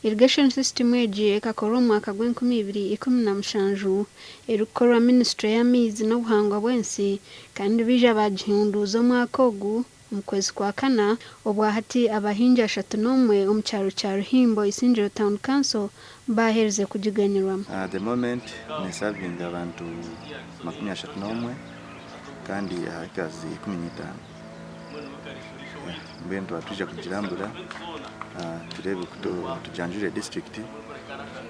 Irrigation system egi ekakorwa omu mwaka gw'enkumi ibiri ikumi na mushanju erikukorwa minisiture y'amaizi n'obuhangwa bw'ensi kandi baija baagihunduuza omwaka ogu omu kwezi kwa kana obwahati abahingi 31 omu kyaro kya Ruhimbo Isingiro Town Council baaherize kugiganyirwamu. At the moment nesavinga abantu 31 kandi aha acres 15. Mbwenu twaba twija kugirambura tureebe oku tugyanjurire disiturikiti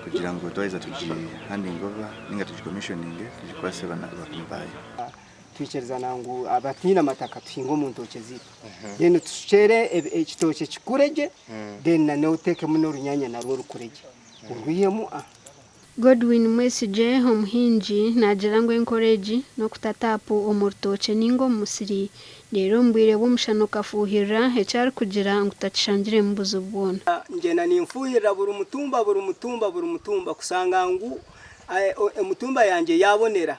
kugira ngu twaheza tugi handinge over ninga tugi commissioninge tugikwase bakama baayo. Twikirizana ngu abataine amataka tuhinge omu ntookye zaitu then tushukyere ekitookye kikure gye then na oteekemu n'orunyanya narwo rukure gye orwihemu. Godwin Mwesigye omuhingi naagira ngu enkora egi n'okuta taapu omu rutookye ninga omu musiri reero omu bwire bw'omushana okafuuhirira eki arikugira ngu takishangiremu buzibu bwona. Ngyenda ninfuuhirira buri mutumba buri mutumba buri mutumba kushanga ngu emitumba yangye yaabonera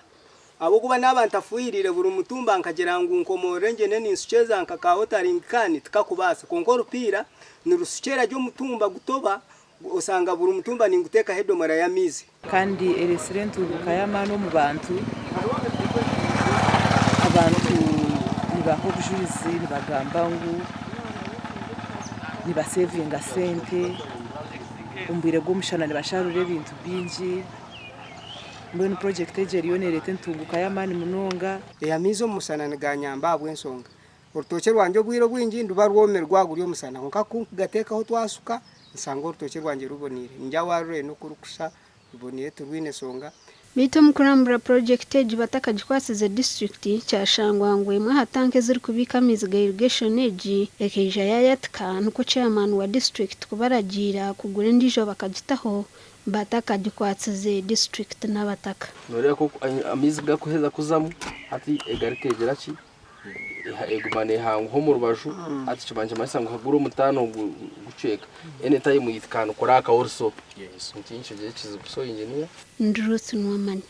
ahabw'okuba naaba ntafuuhiriire buri mutumba nkagira ngu nkomoorore ngyende ninshukyeza nka ka watering can tikakubaasa kwonka orupiira nirushukyera gye omutumba gutoba osanga buri mutumba ninguteekaho edomora y'amaizi. Kandi ereetsire entunguka y'amaani omu bantu. Abantu nibaha obujurizi nibagamba ngu nibasevinga sente, omu bwire bw'omushana nibasharura ebintu bingi. Mbwenu purojekiti egi eriyo nereeta entunguka y'amaani munonga. Amaizi omu mushana niganyamba ahabw'enshonga orutookye rwangye obwire obwingi niruba rwomire rwaba guri omushana kwonka ku nkugateekaho twashuka nshanga orutookye rwangye ruboneire. Ningira waarureeba n'oku rukushusha ruboneire tirwine nshonga. Beitu omu kurambura purojekiti egi batakagikwatsize disiturikiti kyashangwa ngu emwe aha tanka ezirikubiika amaizi ga irrigation egi ekaija yayatika nikwo chairman wa disiturikiti kubaragiira kugura endiijo bakagitaho batakagikwatsize disiturikiti n'abataka. Nooreeba nk'oku amaizi gakuheza kuzamu hati egaruka egira ki eguma nehanguha omu rubaju hati kiba nikimanyisa ngu hagura omutaano gucweka anytime it can crack also. Eki nikyo ekizibu so engineer. Ndi Ruth Nuwamanya.